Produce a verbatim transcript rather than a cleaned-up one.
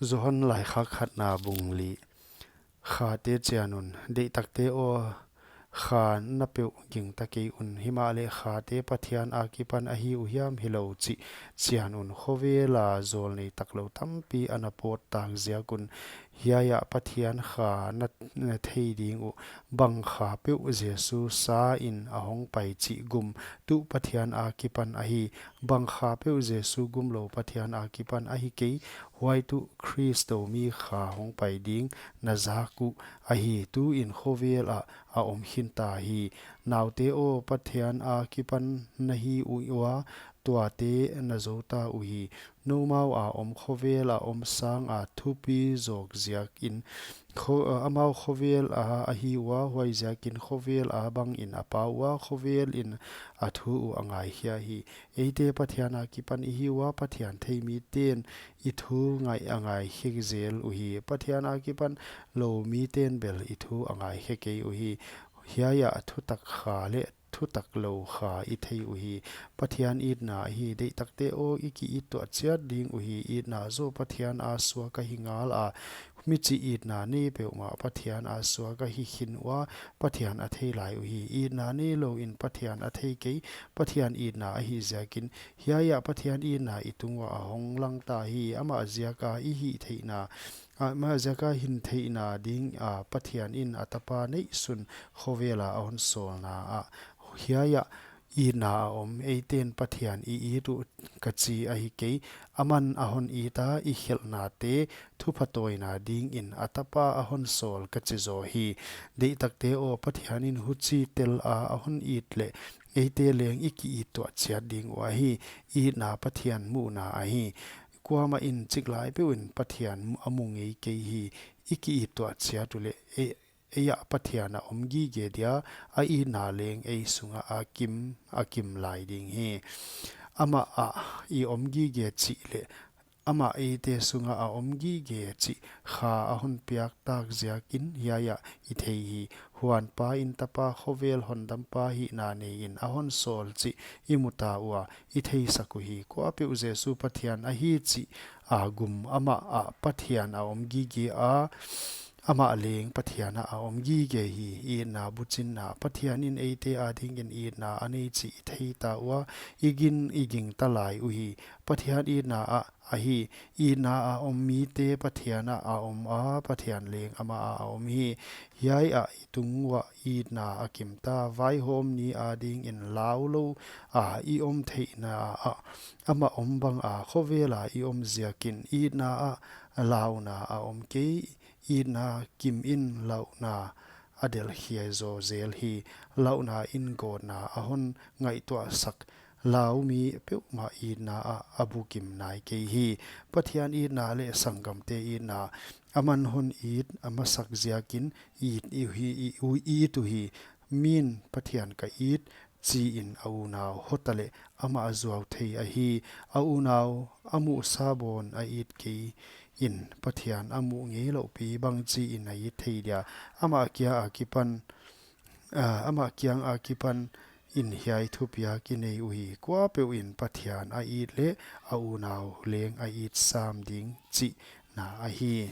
Johan laikhak khatna bung li. Khate chian un, deihtakte aw, kha na peuh gingta kei un, himahleh khate Pathian akipan ahi uh hiam hilou chih chian un, khovela zawlnei taklou tampi ana pawt tak ziak un, hiai ah Pathian kha na, na thei ding uh, bang kha peuh Jesu sa in a hong pai chih gum tuh Pathian akipan ahi, bang kha peuh Jesu gumlou Pathian akipan ahi kei, huai tuh Khrist toh mi kha hong pai ding na zak uh ahi, tuin khovel ah a om khinta hi. Naute aw, Pathian akipan na hi uh ua, tuate na zouta uhi. Noumau a om khovel a om sang a thupi zawk ziak in, kho-, amau khovel a ahi ua, huaiziakin khovel a bang in a pau ua, khovel in a thu uh a ngaikhia hi. Eite Pathian akipan i hi ua, Pathian thei miten i thu ngaih a ngaikhe zel uhi. Pathian akipan lou miten bel i thu a ngaikhe kei uhi. Hiai ah thutak kha leh thutak lou kha i thei uhi. Pathian itna ahi, deihtakte aw, i ki-it tuah chiat ding uhi. Itna zaw Pathian a suak ahi ngal a, mi chih itna nei peuhmah Pathian a suak ahi khin ua, Pathian a thei lai uhi. Itna neilou in Pathian a thei kei, Pathian itna ahi ziakin, hiai ah Pathian itna i tung uah a hong langta hi. Amah ziak a i hih theihna, amah ziak a hin theihna ding a Pathian in a tapa neihsun khovel a a hon sawlna ah, hiai ah itna a om, eiten Pathian i it uh ka chi ahi kei, aman a hon it a, i khelhnate thupha tawina ding in a tapa a hon sawl ka chi zaw hi. Deihtakte aw, Pathian in huchi tel a a hon it leh, eite leng i ki-it tuah chiat ding uh ahi. Itna Pathian muhna ahi. Kuamah in chiklai peuh in Pathian a mu ngei kei hi. I ki-it tuah chiat uleh, e, ei ah Pathian a om gige dia, a itna leng ei sungah a kim, a kim lai ding hi. Amah ah i om gige chih leh, amah eite sungah a om gige chih kha a hon piak tak ziakin hiai ah i thei hi. Huan Pa in tapa khovel hondampa hihna nei in a hon sawl chih i muta ua, i theisak uhi. Kuapeuh Jesu Pathian ahi chih a gum, amah ah Pathian a om gige a, amah leng Pathian ah a om gige hi. Itna buchinna, Pathian in eite ading in itna a nei chih i theita ua, i gin i gingta lai uhi. Pathian itna ah ahi. Itna a om mite Pathian ah a om a, Pathian leng amah ah a om hi. Hiai ah i tung uah itna a kimta, vaihawm ni ading in lau lou a i om theihna ah, amah om bang a khovel a i om ziakin, itna ah launa a om kei, itna kim in launa a delhkhia zaw zel hi. Launa in gawtna a hon ngaihtuahsak, lau mi peuhmah itna ah a bukim nai kei hi. Pathian itna leh sanggamte itna, aman hon it a masak ziakin it uhi, i, u-, it uhi. Min Pathian ka it chi in a unau hota leh amah a zuau thei ahi. A unau a muhsa bawn a it kei in Pathian a muh ngeilouh pi bangchi in a it thei dia. Amah kia akipan, ah, amah kiang akipan in hiai thupiak i nei uhi. Kuapeuh in Pathian a it leh a unau leng a it sam ding chihna ahi.